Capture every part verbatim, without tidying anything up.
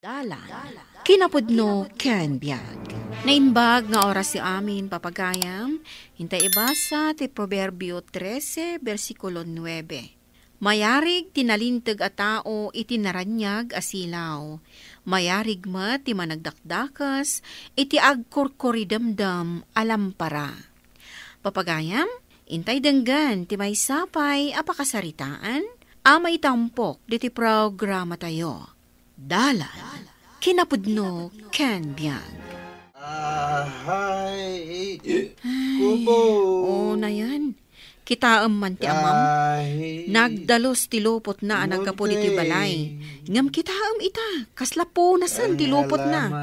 Dalan, kinapudno ken biag. Naimbag nga oras ti amin, papagayam. Intay ibasa ti Proverbio trese, bersikulo nuebe. Mayarig ti nalinteg a tao iti naraniag a silaw. Mayarig met ti managdakdakes iti agkurkuridemdem a lampara. Papagayam, intay denggen ti maysa pay a pakasaritaan a maitampok diti programatayo. Dalan, kinapudno ken biag. Ahay, kubo. Oo na yan. Kitaem man ti amam. Ahi. Nagdalus ti lupotna a naggapu diti balay. Ngem kitaem ita, kasla punasen ti lupotna.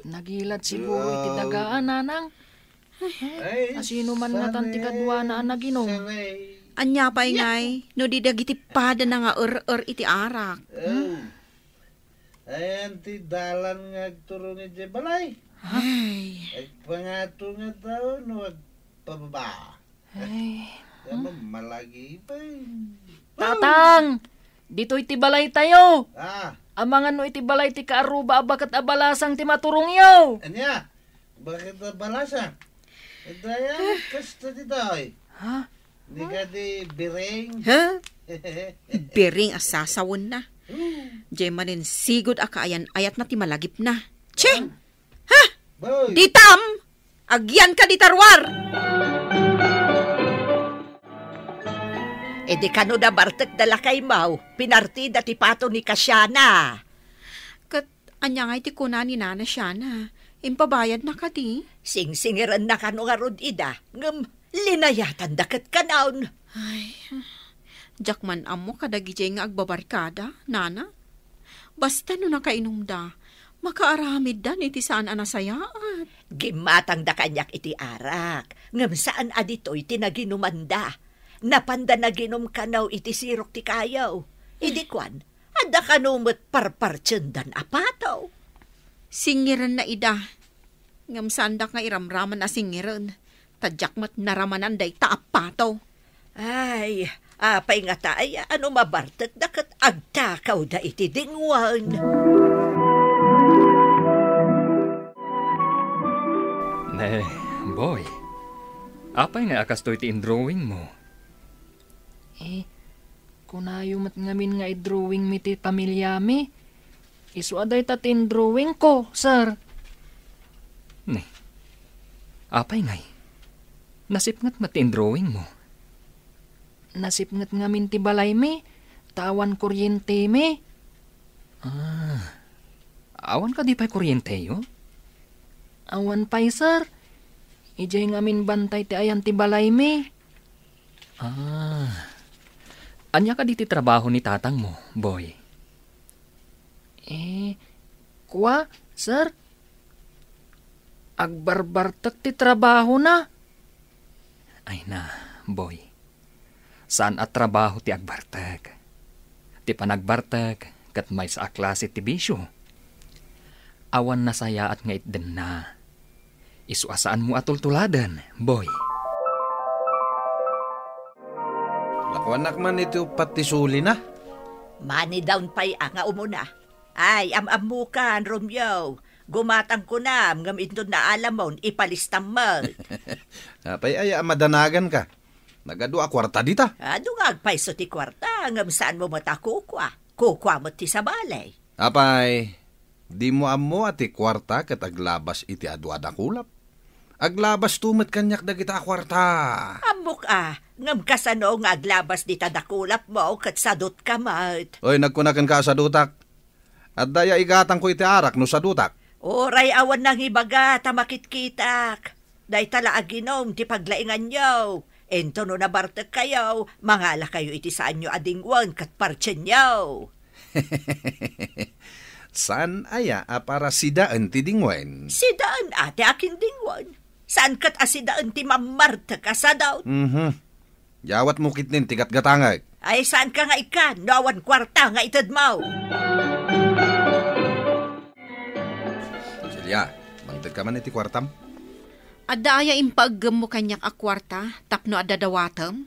Nagilad si Buo iti dagaan, nanang. Ay, asino man ngatan ti kaduana a naginom? Ania pay ngay, no di dagiti padana nga er-er iti arak? Hmm? Ayan ti dalan nga agturong idiay balay. Ay. Agpangato nga tao no agpababa. Ay. Ano, malagi pa yun. Tatang! Ditoy ti balay tayo! Ah. Amangan no iti balay ti kaaruba a baket a balasang ti maturongyo! Ania? Baket a balasang? Dayang kasta ditoy. Ha? Ni kadi biring? Ha? Biring a sasawen na. Hmm. Jay manen sigud a kaayan-ayat na ti malagip na. Che! Ha? Boy. Ditam! Agyan ka di tarwar! Idi kano da bartek da lakay mo, pinartida ti pato ni Kasiana. Ket ania ngay ti kuna ni Nana Siana? Impabayad na kadi? Singsingiren na kano ngarud ida, ngem linayatan da ket kanon. Ay, diak man ammo kadagijay nga agbabarkada, Nana. Basta no nakainumda, makaaramiddan iti saan a nasayaat. Gimmatangda kaniak iti arak, ngem saan a ditoy ti naginumanda. Napanda naginum kano iti sirok ti kayo. Idi kuan, adda kano met parpartiendan a pato. Singirenna ida. Ngem saandak nga iramraman a singiren, ta diak met naramanan dayta a pato. Ay, apay ngata aya no mabartekda ket agtakawda iti dingwen? Ne, boy, apay nga a kastoy ti indrawing mo? Eh, kunayo met ngamin nga idrawing mi ti pamilyami. Isu a dayta ti indrawing ko, sir. Ne, apay ngay? Nasipnget met ti indrawing mo? Nasipnget ngamin ti balaymi, ta awan kuryentemi. Ah, awan kadi pay kuryenteyo? Awan pay, sir. Idiay ngamin bantay ti ayan ti balaymi. Ah. Ania kadi ti trabaho ni tatangmo, boy? Eh, kua, sir? Agbarbartek ti trabahona. Ay na, boy. Saan a trabaho ti agbartek. Ti panagbartek ket maysa a klase ti bisio. Awan nasayaat nga itdenna. Isu a saanmo a tultuladen, boy. Lakuanak man iti uppat ti sulina. Manidawn pay a nga umuna. Ay, am-ammokan, Romeo. Gumatang kunam, ngem inton naalamon, ipalistam met. Apay aya a madanagan ka? Nagadu a kuarta dita? Adu nga agpayso ti kuarta, ngem saanmo met a kukua. Kukua met ti sabali. Apay, dimo ammo a ti kuarta ket aglabas iti adu a dakulap? Aglabasto met kaniak dagita a kuarta. Ammok a, ngem kasano nga aglabas dita dakulapmo ket sadutka met? Oy, nagkuna kenka a sadutak. Adda aya igatangko iti arak no sadutak? Uray awan nangibaga ta makitkitak. Dayta la a ginom ti paglainganyo. Inton no nabartekkayo, mangalakayo iti saanyo a dingwen ket partienyo. Saan aya a para sidaen ti dingwen? Sidaen a ti akin dingwen. Saan ket a sidaen ti mammartek a sadaw? Mhm. Yawatmo ketdin ti gatgatangek. Ay, saanka nga ikkan no awan kuarta nga itedmo? Celia, mangtedka man iti kuartam? Adda aya impaeggemmo kaniak a kuarta tapno adda dawatem?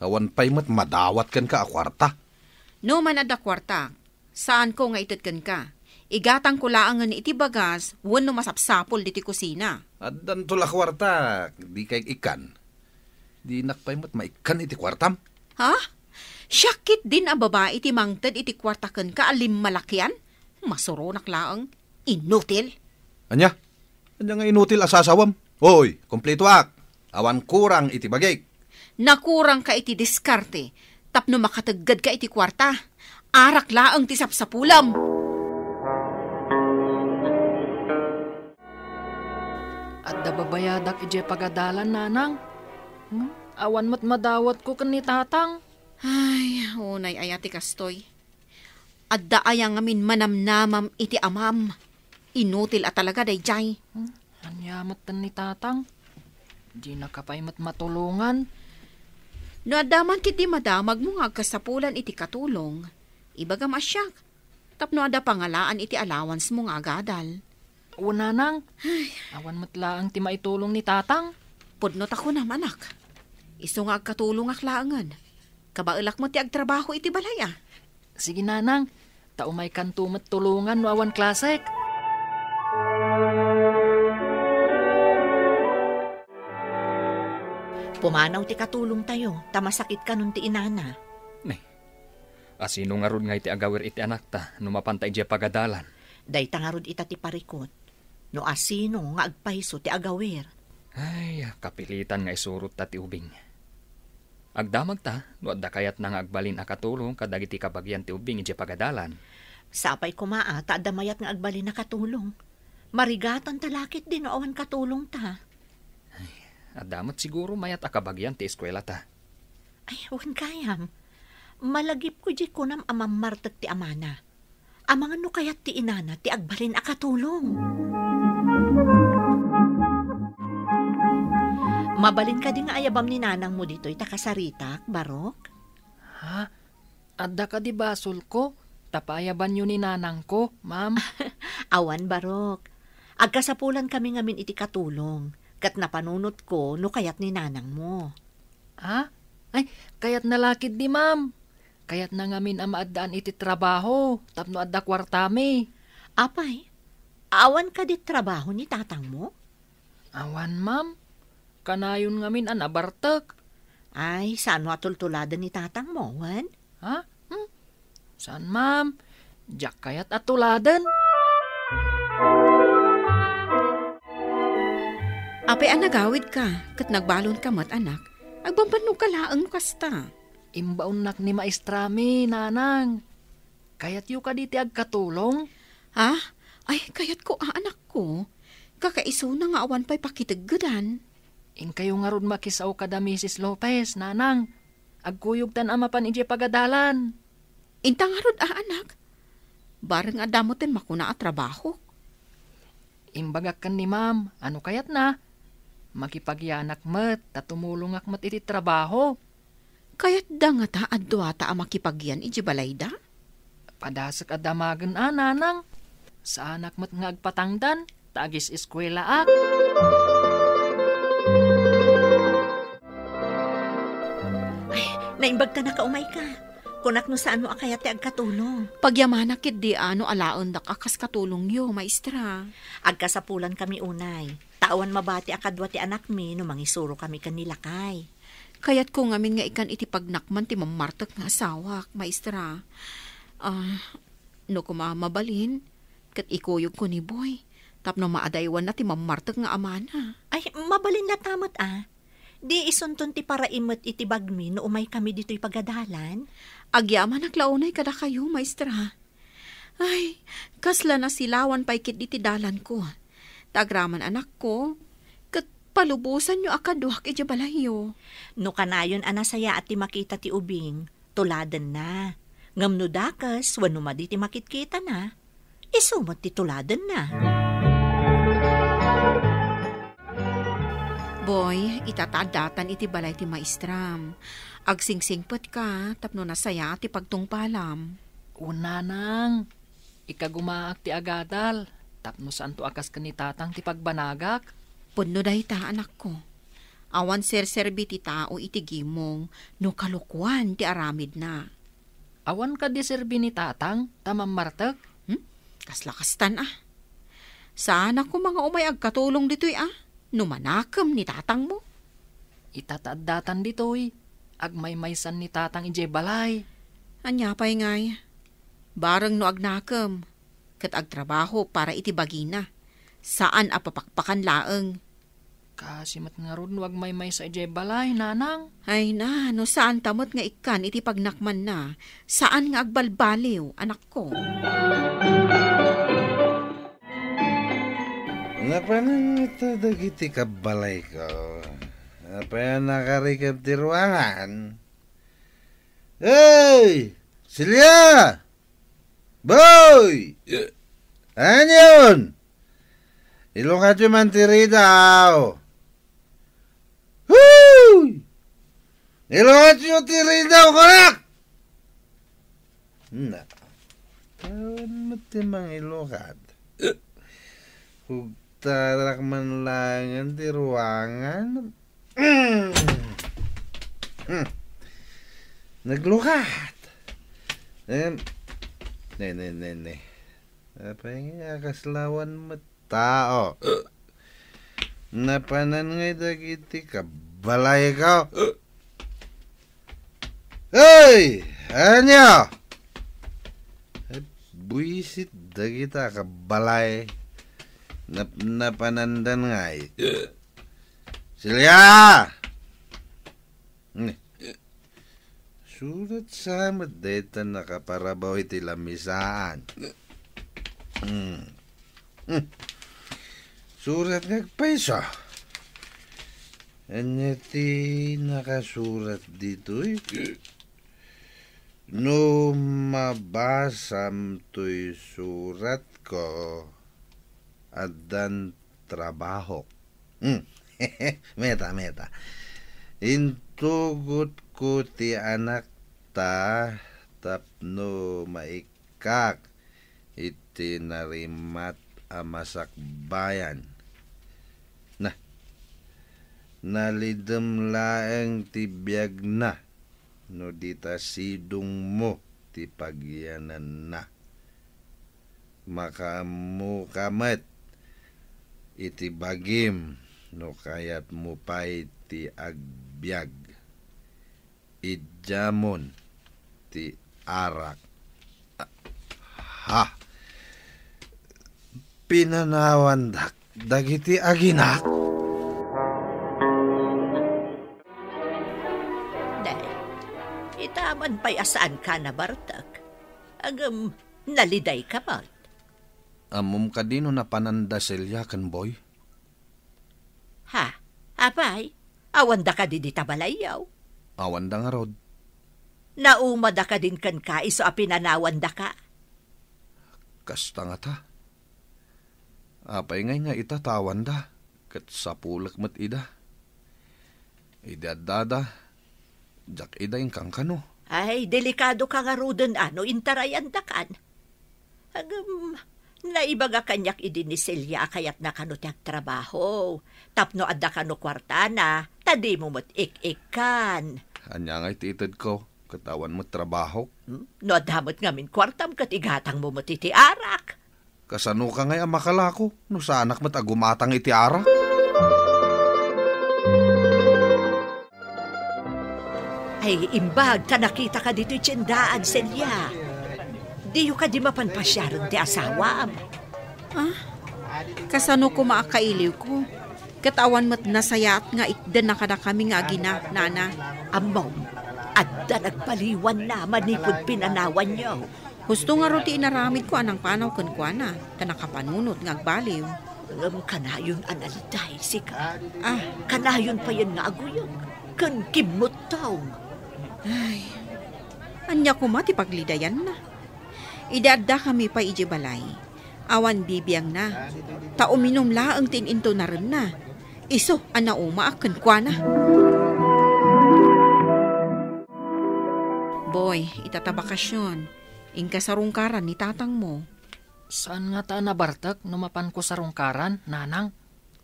Awan pay met madawat kenka a kuarta. No man adda kuarta, saanko nga ited kenka. Igatangko laengen iti bagas wenno masapsapul ditoy kusina. Addanto la kuarta, dikay ikkan. Dinak pay met maikkan iti kuartam. Ha? Siak ketdin a babai ti mangted iti kuarta kenka a limmalakian? Masuronak laeng. Inutil. Ania? Ania nga inutil a sasawam? Oy, kumpletoak. Awan kurang iti bagik. Nakurangka iti diskarte tapno makateggedka iti kuarta. Arak laeng ti sapsapulam. Adda babayadak idiay pagadalan, nanang. Hmm? Awan met madawatko ken ni tatang. Ay, unay aya ti kastoy. Adda aya ngamin manamnamam iti amam? Inutil a talaga daydiay. Hmm? Ania met ni tatang? Dinaka pay met matulongan. No adda man ketdi madamagmo nga agkasapulan iti katulong, ibagam a siak, tapno adda pangalaan iti allowancemo nga agadal. O, nanang, awan met laeng ti maitulong ni tatang. Pudno ta kunam, anak. Isu nga agkatulongak laengen. Kabaelak met ti agtrabaho iti balay a. Sige, nanang, ta umaykanto met tulongan no awan klasek. Pumanaw ti katulongtayo, ta masakit kanon ti inana. Ne, asino ngarud nga iti agawir iti anakta no mapanta idiay pagadalan? Dayta ngarud ita ti parikut, no asino nga agpayso ti agawir. Ay, kapilitan nga isurotta ti ubing. Agdamagta no adda kayatna nga agbalin a katulong kadagiti kabagian ti ubing idiay pagadalan. Sapay koma a ta adda mayat nga agbalin a katulong. Marigatanta la ketdi no awan katulongta. Ay, adda met siguro mayat a kabagian ti eskuelata. Ay, wen gayam. Malagipko diay kunam a mammartek ti amana. Amangan no kayat ti inana ti agbalin a katulong. Mabalin kadi nga ayabam ni nanangmo ditoy ta kasaritak, Barok? Ha? Adda kadi basolko? Ta paayabanyo ni nanangko, ma'am? Awan, Barok. Agkasapulan kami ngamin iti katulong, ket napanunotko no kayat ni nanangmo. Ha? Ay, kayatna la ketdi, ma'am. Kayatna ngamin a maaddaan iti trabaho tapno adda kuartami. Apay, awan kadi trabaho ni tatangmo? Awan, ma'am. Kanayon ngamin a nabartek. Ay, saan a tultuladen ni tatangmo, wen? Ha? Hmm? Saan, ma'am? Diak kayat a tuladen. Apay a nagawidka, ket nagbalonka met, anak? Agbambannogka laeng no kasta. Imbaonnak ni maestrami, nanang. Kayatyo kadi ti agkatulong? Ha? Ay, kayatko a, anakko. Kakaisuna nga awan pay pakiteggedan. Inkayo ngarud makisao kada Misis Lopez, nanang. Agkuyogtan a mapan idiay pagadalan. Inta ngarud a, anak. Bareng adda metten makuna a trabaho. Imbagak ken ni ma'am, a no kayatna, makipagyanak met ta tumulongak met iti trabaho. Kayatda ngata a duata a makipagyan idiay balayda? Padasek a damagen a, nanang. Saanak met nga agpatangdan, ta agis-eskuelaak. Ay, naimbag ta nakaumayka. Kunak no saan mo a kayat ti agkatulong. Pagyamanak ketdi a no alaendak a kas katulongyo, maestra. Agkasapulan kami unay. Ta awan mabati a kadua ti anakmi no mangisuro kami ken ni lakay. Kayatko ngamin nga ikkan iti pagnakman ti mammartek nga asawak, maestra. Ah, no koma mabalin, ket ikuyogko ni Boy, tapno maadaywanna ti mammartek nga amana. Ay, mabalin latta met a. Di isunton ti paraimet iti bagmi no umaykami ditoy pagadalan? Agyamanak la unay kadakayo, maestra. Ay, kasla nasilawan pay ketdi ti dalanko. Ta agraman anakko, ket palubosanyo a kaduak idiay balayyo. No kanayon a nasayaat ti makita ti ubing, tuladenna. Ngem no dakes wenno madi ti makitkitana, isu met ti tuladenna. Boy, ita ta addatan iti balay ti maestram. Agsingsingpetka tapno nasayaat ti pagtungpalam. Wen, nanang, ikagumaak ti agadal tapno saanto a kas ken ni tatang ti pagbanagak. Pudno dayta, anakko. Awan serserbi ti tao iti gimong no kalokuan ti aramidna. Awan kadi serbi ni tatang ta mammartek? Hmm? Kasla kastan a. Saanak koma nga umay agkatulong ditoy a, no manakem ni tatangmo. Ita ta addatan ditoy, agmaymaysan ni tatang idiay balay. Ania pay ngay? Bareng no agnakem, ket agtrabaho para iti bagina. Saan a papakpakan laeng. Kaasi met ngarud no agmaymaysa idiay balay, nanang. Ay na, no saan ta met nga ikkan iti pagnakmanna, saan nga agbalbaliw, anakko. Napanan ngata dagiti kabbalayko. Apay a nakarikep ti ruangan? Hey! Celia! Boy! Anion? Ilukatyo man ti ridaw. Huy! Ilukatyo ti ridaw, kunak! Na, awan met ti mangilukat. Kugtarak man laengen ti ruangan. Mm. Hmm. Naglukat. Em, ne, ne, ne, ne. Apay nga, kaslawan met tao. Napanan ngay dagiti kabbalayko. Hey! Ania? Ay, buisit dagita kabbalay. Nap-, napanandan ngay. Silya! Hmm. Surat sa met dayta nakaparabaw iti lamisaan. Hmm. Hmm. Surat nga agpayso. Ania ti nakasurat ditoy? No mabasam toy suratko, addan trabahok. Hmm. Meta, meta. Intugotko ti anakta tapno maikkak iti narimat a masakbayan. Na, nalidem laeng ti biagna no di ta sidongmo ti pagyananna. Makaammoka met iti bagim no kayatmo pay ti agbiag. Idiamon ti arak. Ha! Pinanawandak dagiti aginak? Nay, ita man pay a saanka a nabartek. Ngem, nalidayka met. Ammom kadi no napananda Celia ken Boy? Ha? Apay? Awanda kadi dita balayyo? Awanda ngarud. Naumada kadin kenka isu a pinanawandaka? Kasta ngata. Apay ngay nga ita ta awanda, ket sapulek met ida. Idi addada, diak ida inkankano. Ay, delikadoka ngaruden a no intarayandakan. Agem, naibaga kaniak idi ni Celia a kayatna kano ti agtrabaho. Tapno adda kano kuartana, ta dimo met ik-ikkan. Ania ngay ti itedko, ket awan met trabahok? Hmm? No adda met ngamin kuartam, ket igatangmo met iti arak. Kasanoka ngay a makalako no saanak met a gumatang iti arak? Ay, imbag ta nakitaka ditoy tiendaan, Celia. Diyo kadi mapan pasiaren ti asawam? Ah? Kasano koma a kailiwko? Ket awan met nasayaat nga itdenna kadakami nga agina, nana. Ammom, adda nagbaliwanna manipud pinanawanyo. Husto ngarud ti inaramidko a nangpanaw kenkuana, ta nakapanunot nga agbaliw. Ngem kanayon a naliday, sika. Ah. Kanayon payen nga aguyeg, ken kimmuttong. Ay, ania koma ti paglidayanna? Idi addakami pay idiay balay, awan bibiangna, ta uminum laeng ti in-intunarenna. Isu a naumaak kenkuana. Boy, ita ta bakasion, inka sarungkaran ni tatangmo. Saan ngata a nabartek no mapanko sarungkaran, nanang?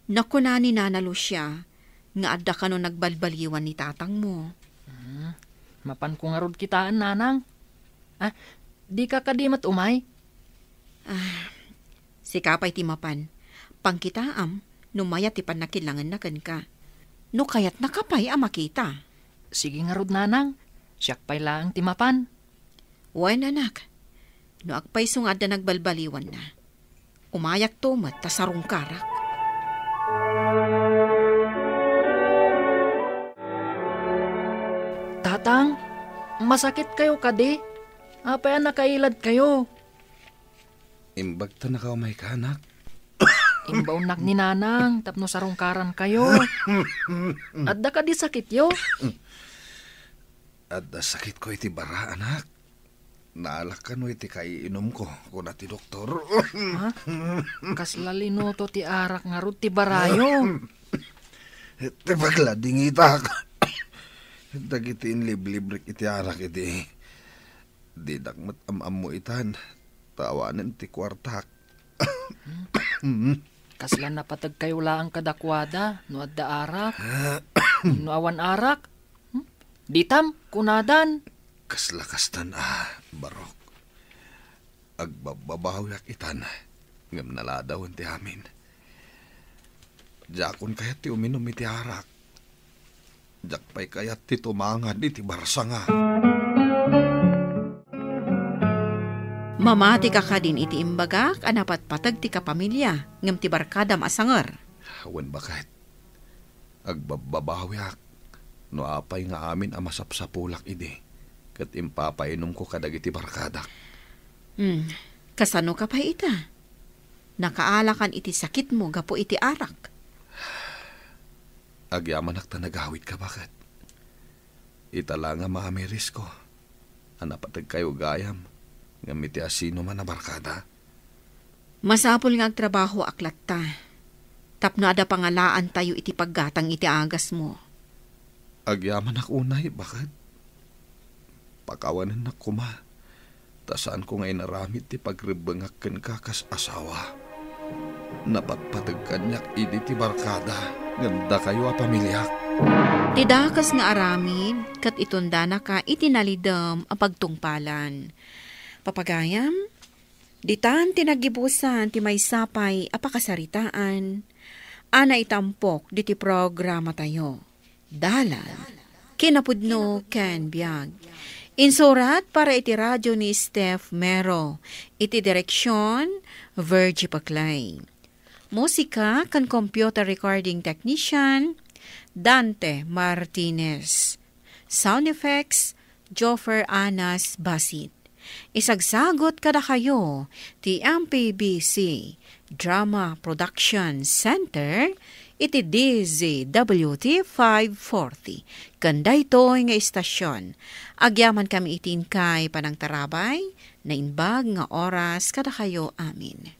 Nakuna ni Nana Lucia nga adda kano nagbalbaliwan ni tatangmo. Hmm, mapanko ngarud kitaen, nanang. Ah, dika kadi met umay? Ah, sika pay ti mapan. Pangkitaam no mayat ti pannakilangenna kenka. No kayatnaka pay a makita. Sige ngarud, nanang. Siak pay laeng ti mapan. Wen, anak. No agpayso nga adda nagbalbaliwanna, umayakto met ta sarungkarak. Tatang, masakitkayo kadi? Apay a nakailadkayo? Imbag ta nakaumayka, anak. Imbaonnak ni nanang tapno sarungkarankayo. Adda kadi sakityo? Adda sakitko iti bara, anak. Naalak kano iti kaiinumko, kuna ti doktor. Ha? Kasla linuto ti arak ngarud ti barayo. Ti pagladingitak. Dagiti inliblibrik iti arak idi, dinak met am-ammo itan, ta awanen ti kuartak. Kasla napategkayo laeng kadakuada no adda arak? No awan arak? Hmm? Ditam, kunadan. Kasla kastan a, Barok. Agbabbabawiak itan, ngem naladawen ti amin. Diakon kayat ti uminum iti arak. Diak pay kayat ti tumangad iti barsanga. Mamatika kadin iti imbagak a napatpateg ti kapamilya ngem ti barkadam a sanger. Wen, baket. Agbabbabawiak no apay nga amin a masapsapulak idi ket impapainumko kadagiti barkadak. Hmm, kasano ka pay ita? Nakaalakan iti sakitmo gapu iti arak. Agyamanak ta nagawidka, baket. Ita la nga maamirisko a napategkayo gayam ngem iti asinoman a barkada. Masapul nga agtrabahoak latta tapno adda pangalaantayo iti paggatang iti agasmo. Agyamanak unay, baket. Pakawanennak koma ta saanko nga inaramid ti pagrebbengak kenka kas asawa. Napatpateg kaniak idi ti barkada ngem dakayo a pamiliak. Ti dakes nga aramid ket itundanaka iti nalidem a pagtungpalan. Papagayam, ditan ti naggibusan ti maysa pay a pakasaritaan a naitampok diti programatayo. Dalan, kinapudno ken biag. Insurat para iti radio ni Steph Mero. Iti direksyon, Virgie Paclay. Musika ken computer recording technician, Dante Martinez. Sound effects, Joffer Anas Basit. Isagsagut kadakayo ti M P B C Drama Production Center iti D Z W T five forty. Ken daytoy nga istasyon, agyamankami iti inkay panangtarabay, naimbag nga oras kadakayo amin.